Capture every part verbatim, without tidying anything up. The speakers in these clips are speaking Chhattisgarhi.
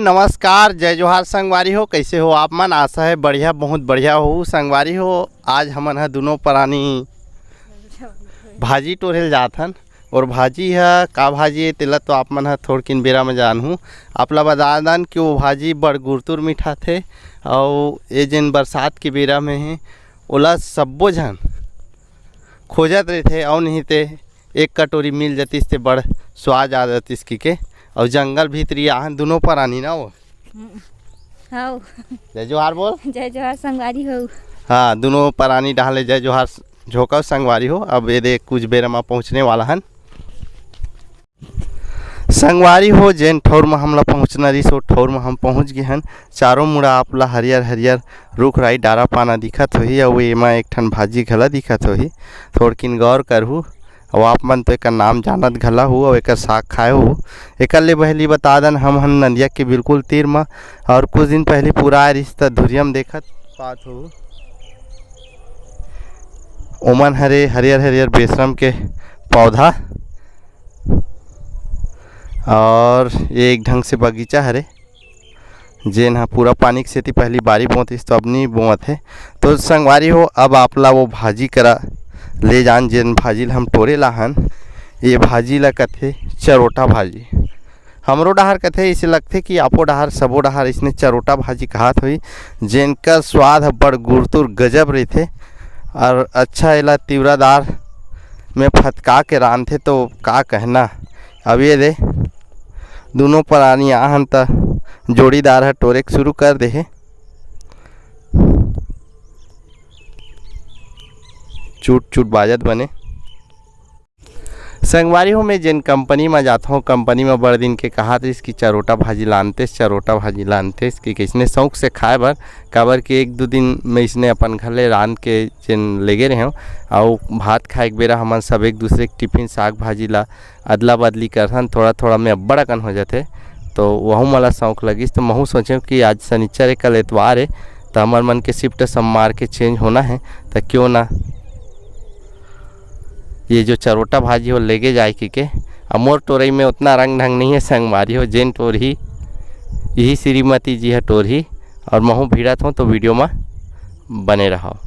नमस्कार, जय जोहार संगवारी हो, कइसे हो आप मन? आशा हे बढ़िया, बहुत बढ़िया हो संगवारी हो। आज हमन ह दुनों परानी भाजी टोरे ल जात हन। अउ भाजी ह का भाजी हे, तेला तो आप मन ह थोड़किन बेरा म जानहू। आप ला बता दन कि वो भाजी बड़ गुरतुर मिठाथे, अउ ये जेन बरसात के बेरा में हे, ओला सब्बो झन खोजत रहिथे, अउ नहीं ते एक कटोरी मिल जतिस ते बड़ स्वाद आ जतिस किके। अउ जंगल भीतरी आहन दुनों परानी ना वो। हम्म, हव। जय जोहार बोल। जय जोहार संगवारी हो। हाँ, दुनों परानी डहार ले जय जोहार झोंकव संगवारी हो। अब ये दे कुछ बेरा म पहुँचने वाला हन। संगवारी हो, जेन ठौर म हमला पहुँचना रिहिस, ओ ठौर म हम पहुँच गे हन। चारों मुड़ा आप ला हरियर हरियर रुख राई डारा पाना दिखत होही, अउ एमा एक ठन भाजी घला दिखत होही। थोड़किन गौर करहू, अउ आप मन तो एकर नाम जानत घला हू, अउ एकर साग खाए हू। एकर ले पहली बता दन, हम हन नदिया के बिल्कुल तीर म, अउ कुछ दिन पहली पूरा आए रिहिस त धुरिया म देखत पात हू, ओमन हरे हरियर हरियर बेसरम के पौधा। और ये एक ढंग से बगीचा हरे, जेन ह पूरा पानी के सेती पहली बारी बोतिस, तो अब नी बोवत हे। तो संगवारी हो, अब आप ला वो भाजी करा ले जान, जेन भाजी ला हम टोरे लाहन। ये भाजी ला कथे चरोटा भाजी। हमरो डहार कथे, इसे लगथे कि आपो डहार, सबो डहार इसने चरोटा भाजी कहात होही, जेनकर स्वाद ह बड़ गुरतुर गजब रहिथे। और अच्छा, एला तिवरादार में फतका के रांधथे तो का कहना। अब ये दे, दुनों परानी आहन त जोड़ीदार ह टोरे के शुरू कर दे हे। चुट चुट बाजत बने। संगवारी हो, मैं जेन कंपनी म जात हौं, कंपनी म बड़ दिन के कहात रिहिस कि चरोटा भाजी लानतेस, चरोटा भाजी लानतेस, कि कइसने शौक से खाए बर, काबर कि एक दू दिन मैं इसने अपन घर ले रांध के जेन लेगे रहेंव, अउ भात खाए के बेरा हमन सब एक दूसरे के टिफिन साग भाजी ला अदला बदली करथन, थोड़ा थोड़ा में अब्बड़ अकन हो जाथे। तो वहू मोला शौक लगिस, तो महू सोचेंव कि आज सनिच्चर ए, कल एतवार ए, तो हमर मन के शिफ्ट सोमवार के चेंज होना हे, तो क्यों ना ये जो चरोटा भाजी हो लेगे जाए कहिके। अब मोर टोरई में उतना रंग ढंग नहीं है संगवारी हो, जेन टोरही यही श्रीमती जी ह टोरही। और महू भिड़त हौं, तो वीडियो में बने रहो।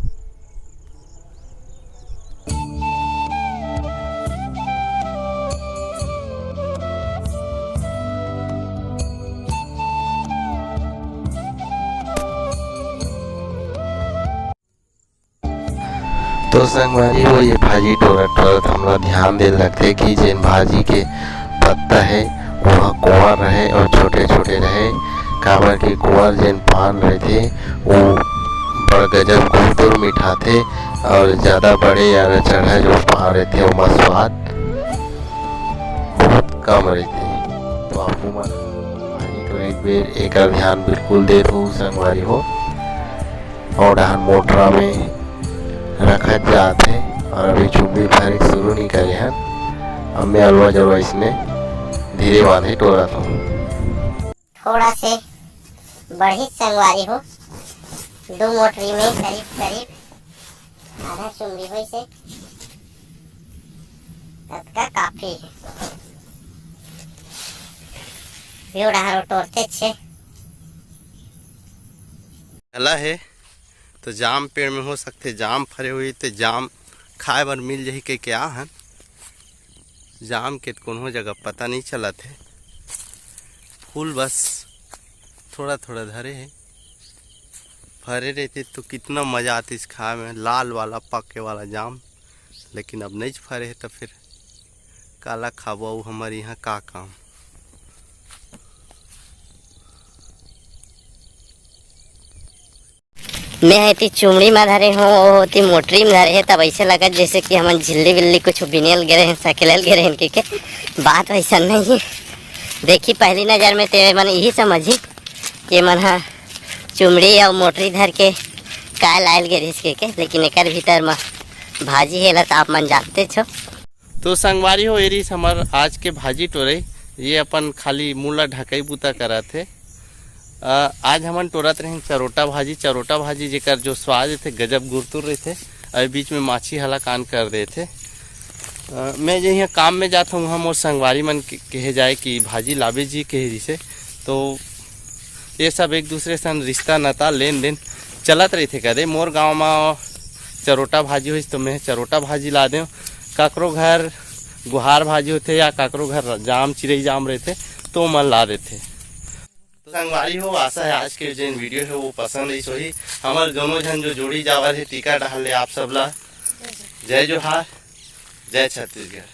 तो संगवारी हो, ये भाजी टोरत टोरत हमला ध्यान दे लगथे कि जेन भाजी के पत्ता हे, ओहा कोंवर रहे और छोटे-छोटे रहे, काबर कि कोंवर जेन पान रहिथे, वो बड़ गजब गुरतुर मिठाथे और ज्यादा बड़े या चढ़ा जो पान रहिथे, ओमा स्वाद बहुत कम रहिथे। तो आपू मन भाजी टोरे एक बेर एकर ध्यान बिल्कुल दे रहू संगवारी हो। और डहन मोटरा में रखत जात हे और अभी चुम्बी भरे के शुरू नहीं करे हन। अब मैं अलवा जलवा इसने धीरे बांधे टोरत हूँ। थोड़ा से बढ़ित संगवारी हो, दो मोटरी में करीब करीब आधा चुम्बी होइसे, अतका काफी हे। यो डहर टोरते छे। घला हे, तो जाम पेड़ में हो सकथे, जाम फरे होही, ते जाम खाए बर मिल जाही कहिके आ हन। जाम के तो कोनो जगह पता नहीं चलत हे, फूल बस थोड़ा थोड़ा धरे हे। फरे रहते तो कितना मजा आतिस खाए में, लाल वाला पके वाला जाम, लेकिन अब नहीं फरे हे, तो फिर काला खाबो, अउ हमर यहाँ का काम। मैं ह एती चुमड़ी म धरे हूँ, वो होती मोटरी म धरे हे, तब ऐसे लगत जैसे कि हमन झिल्ली बिल्ली कुछ बिनेल गे रहेन, सकेलल गे रहेन, कहिके बात वैसा नहीं है। देखी पहली नजर में ते मन यही समझी कि मन ह चुमड़ी अउ मोटरी धर के काय लायल गे रहिस कहिके, लेकिन एकर भीतर म भाजी हे, ला त आप मन जानते छो। तो संगवारी हो, एरिस हमर आज के भाजी टोरई, ये अपन खाली मुंह ला ढकई बुता करत हे। अ, आज हमन टोरत रहेन चरोटा भाजी। चरोटा भाजी जेकर जो स्वाद थे गजब गुरतुर रहिथे, अउ बीच में माछी हला कान कर देथे। अ, मैं जे यहाँ काम में जात हूँ, वहाँ मोर संगवारी मन के-, कहे जाए कि भाजी लाबे जी कहे रिसे, तो ये सब एक दूसरे सन रिश्ता नाता लेन देन चलत रहिथे। कदे मोर गांव म चरोटा भाजी होइस तो मैं चरोटा भाजी ला देव, काकरो घर गुहार भाजी होथे या काकरो घर जाम चिरई जाम रहिथे तो ओमन ला देथे। तो संगवारी हो, आशा है आज के जेन वीडियो है वो पसंद आइस होही। हमर दोनों झन जो जोड़ी जावर है टीका डहर ले आप सब ला जय जोहार, जय छत्तीसगढ़।